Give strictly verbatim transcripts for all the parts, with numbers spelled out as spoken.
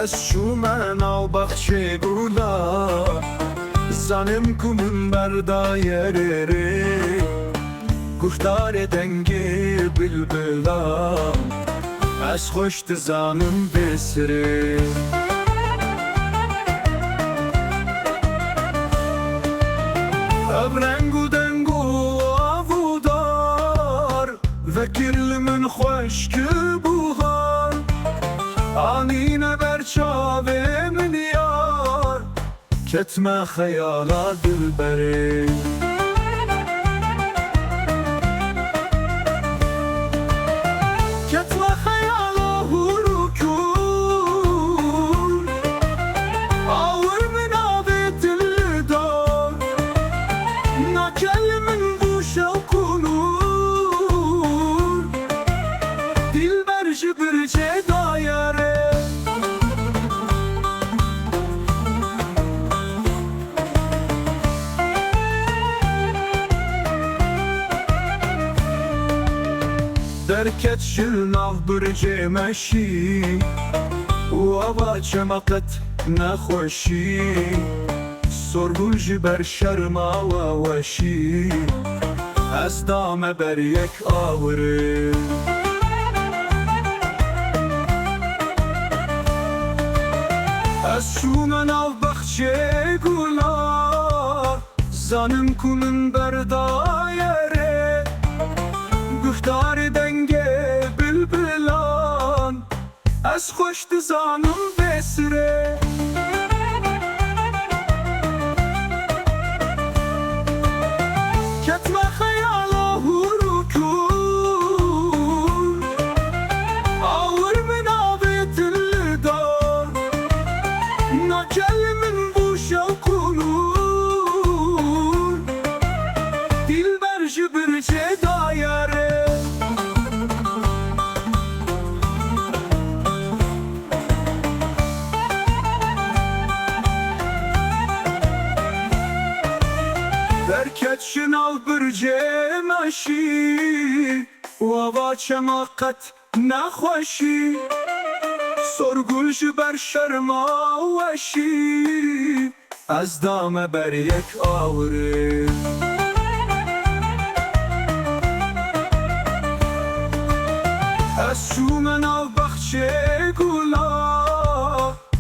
Ez çûme nav baxçê gula, zanim ku min berdaye rê rê. Guhdarê dengê bilbila, ez xweş dizanim vê sirê. Ev reng û deng û av û dar, vekir li min xweşik buhar, anîne ber çavê min yar, ketme xeyala dilberê. Ketme xeyala hûr û kûr, awir min avêtin li dor, nake li min bû şewq û nûr, dilber ji bircê daye rê. Derket ji nav bircê meşî û ava çema qet nexweşî. Sorgul ji ber şerma we weşî, ez dame ber yek awirê. Ez çûme nav baxçê gula, zanim ku min berdaye rê. Guhdarê dengê bilbilan, ez xweş dizanim vê sirê. Ketme xeyala hûr û kûr, awir min avêtin li dor, nake li min bû şewq û nûr, dilber ji bircê daye rê. Derket ji nav bircê meşî û ava çema qet nexweşî. Sorgul ji ber şerma weşî, ez dame ber yek awirê. Ez çûme nav baxçê gula,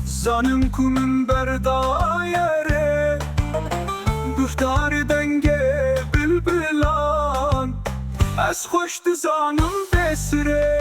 zanim ku min berdaye rê. Guhdarê dengê bilbilan, ez xweş dizanim vê sirê.